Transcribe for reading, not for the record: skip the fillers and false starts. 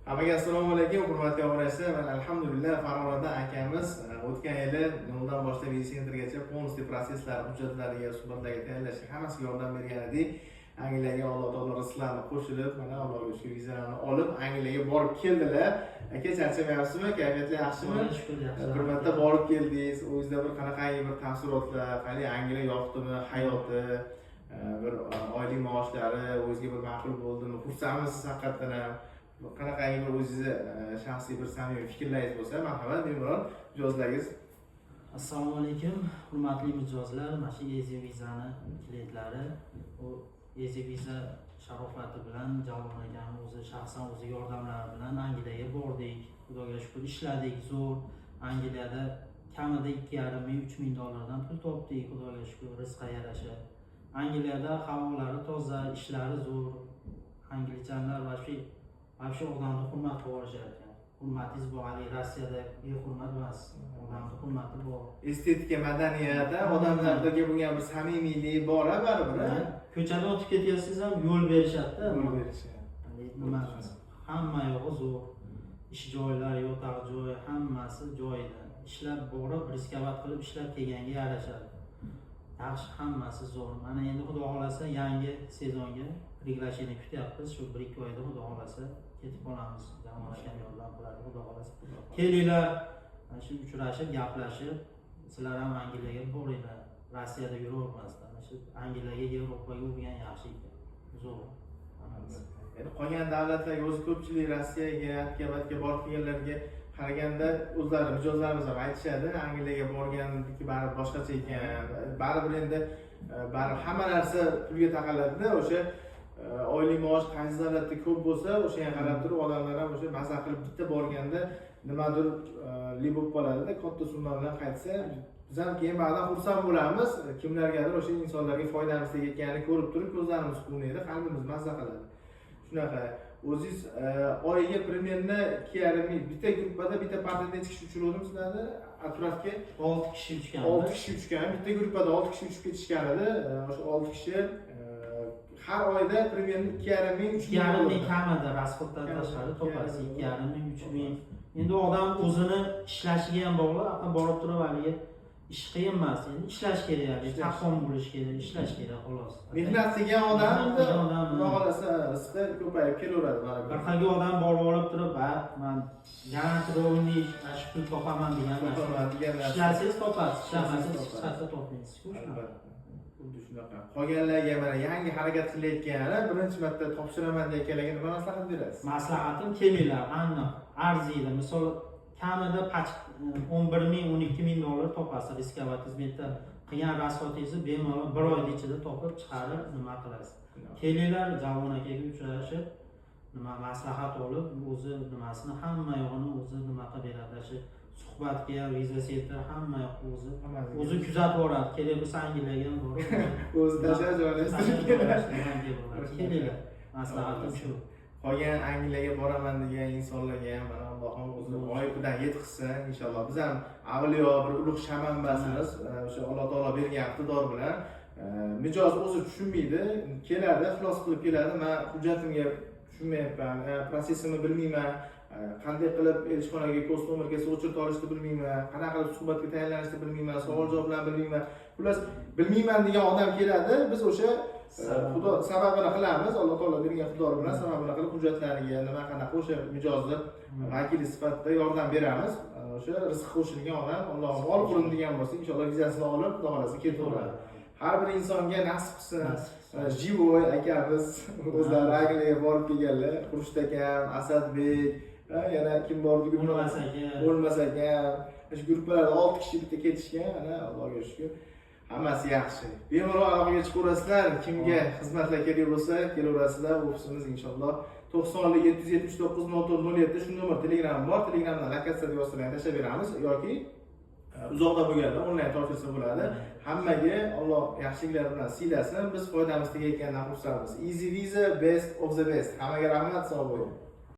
Hammaga assalomu alaykum, hurmatli obunachilar. Mana, alhamdulillah, Farg'onadan akamiz o'tgan yili noldan boshlab Visa Centergacha полностью protsesslar, hujjatlariga, suhbatlarga tayyorlashga, hammasiga yordam bergan edik. Angliyaga Alloh taolo rizqlarini qo'shilib, mana, Allohga shukur, vizalarni olib, Angliyaga borib keldilar. Aka, charchamayapsizmi? Kayfiyatlar yaxshimi? Shukur, yaxshi. Bir marta borib keldingiz, o'zingizda bir qanaqangi bir taassurotlar, qanday, Angliya yoqdimi, hayoti, bir oylik maoshlari o'zingizga bir ma'qul bo'ldimi, xursandmisiz haqiqatdan ham? Qanaqangi bir o'zingizni shaxsiy bir samimiy fikrlaringiz bo'lsa, marhamat, bemalol mijozlaringiz. Assalomu alaykum, hurmatli mijozlar. Mana shu Easy Visani klientlari, u Easy Visa sharofati bilan, Javlon akani o'zi shaxsan o'zi yordamlari bilan Angliyaga bordik. Xudoga shukur, ishladik zo'r. Angliyada kamida 2,5 ming, 3000 dollardan pul topdik, Xudoga shukur, rizqqa yarasha. Angliyada havolari toza, ishlari zo'r. Англичан lar вообще odamni hurmat qilib yuborishar ekan. Hurmatingiz bor, haligi Rossiyada behurmat emas, odamni hurmati bor. Estetika, madaniyat, odamlardagi bo'lgan bir samimiylik bor a baribir a? Ko'chada o'tib ketgansiz ham yo'l berishadida. Yo'l berishi. Haligi nima emas, hamma yog'i zo'r, ish joylar, yotoq joy, hammasi joyida. Ishlab borib, рисковать qilib ishlab kelganga yarashadi. Yaxshi, hammasi zo'r. Mana endi, Xudo xohlasa, yangi sezonga приглашение kutyapmiz. Shu 1-2 oyda, Xudo xohlasa, ketib qolamiz. Jamol akam yordam qiladi, Xudo xohlasa. Kelinglar, mana shu uchrashib, gaplashib, sizlar ham Angliyaga boringlar. Rossiyada yuravermasdan, mana shu Angliyaga, Yevropaga urgan yaxshi ekan, zo'r hammasi. Endi qolgan davlatlarga, o'zi ko'pchilik Rossiyaga, atga borib kelganlarga qaraganda, o'zlari mijozlarimiz ham aytishadi, Angliyaga borganniki baribir boshqacha ekan. Baribir endi baribir hamma narsa pulga taqaladida. O'sha oylik maosh qaysi davlatda ko'p bo'lsa, o'shanga qarab turib odamlar ham o'sha maza qilib bitta borganda nimadir li bo'lib qoladida, katta summa bilan qaytsa, biz ham keyin ba'zan xursand bo'lamiz. Kimlargadir, o'sha insonlarga foydamiz tegayotganini ko'rib turib, ko'zlarimiz quvnaydi, qalbimiz maza qiladi. Shunaqa. O'zingiz oyiga примерно 2,5 ming, bitta gruppada, bitta partiyada necha kishi uchiruvdim sizlarni отправка? Olti kishi uchgan. Olti kishi uchgan, bitta gruppada olti kishi uchib ketishgan edi. O'sha olti kishi har oyda примерно 2,5 ming, 3000 2,5 ming dollar. Kamida, расход dan Kamida, tashqari ikki topasiz. yarim 2,5 ming, 3000. Endi odam o'zini ishlashiga ham bog'liq. Aql borib turib, haligi ish qiyin emas, endi ishlash kerak, haligi Ishlash. chaqqon bo'lish kerak, ishlash kerak, xolos. Mehnat qilgan odam Mehnat qilgan odam, Xudo xohlasa, rizqi ko'payib kelaveradi baribir. Bir xilgi odam borib olib turib, "Ha, man гарантированный mana shu pul topaman" degan narsa. Topaman degan narsa. Ishlasangiz topasiz, ishlamasangiz Topasiz. hech qayerda topmaysiz. Shunaqa. Albatta, xuddi shunaqa. Qolganlarga, mana, yangi harakat qilayotgan, birinchi marta topshiraman deyotganlarga nima maslahat berasiz? Maslahatim, kelinglar, aniq arziydi. Misol, kamida 11 ming, 12 ming dollar topasiz. Рисковать bu yerda qilgan расход ingizni bemalol bir oyni ichida topib chiqarib, nima qilasiz. Kelinglar, Javlon akaga uchrashib, nima maslahat olib, o'zi nimasini, hamma yog'ini o'zi nima qilib beradi. Shu suhbatga ham, Visa Center, hamma yoqqa o'zi o'zi kuzatib boradi. Kerak bo'lsa, Angliyaga ham borib o'zi tashlab joylashtirib joylashtirib. Kelinglar, maslahatim shu. Qolgan Angliyaga boraman degan insonlarga ham, mana, Allohim o'zi g'oyibidan yetkazsin, inshaalloh. Biz ham avliyo, bir ulug' shamambasimiz, o'sha Alloh taolo bergan iqtidor bilan mijoz o'zi tushunmaydi, keladi, ixlos qilib keladi: "Man hujjatimga tushunmayapman, protsessimni bilmayman, qanday qilib elchixonaga cost nomer kelsa, очередь olishni bilmayman, qanaqa qilib suhbatga tayyorlanishni bilmayman, savol javoblarni bilmayman", xullas, bilmayman degan odam keladi. Biz o'sha Xudo sababini qilamiz, Alloh taolo bergan iqtidor bilan sababini qilib, hujjatlariga nima, qanaqa, o'sha mijozni vakili sifatida yordam beramiz. O'sha rizqi qo'shilgan odam, Allohim ol qo'lim degan bo'lsa, inshaalloh vizasini olib, Xudo xohlasa, ketaveradi. Har bir insonga nasib qilsin. Nasib qilsin. Живой akamiz o'zlari Angliyaga borib kelganlar, Xurshid akam, Asadbek, yana kim bor? O'lmas aka. O'lmas akam, shu gruppalarda olti kishi bitta ketishgan. Ana, Allohga shukur, hammasi yaxshi. Bemalol aloqaga chiqaverasizlar, kimga xizmatlar kerak bo'lsa, kelaverasizlar. Ofisimiz, inshaalloh, 90 779 04 07, shu nomer Telegram bor. Telegramdan lokatsiya deb yozsalar, tashlab beramiz yoki uzoqda bo'lganda onlayn topshirsa bo'ladi. Hammaga Alloh yaxshiliklar bilan siylasin. Biz foydamiz tegayotganidan xursandmiz. Easy Visa, best of the best. Hammaga rahmat, sog' bo'ling.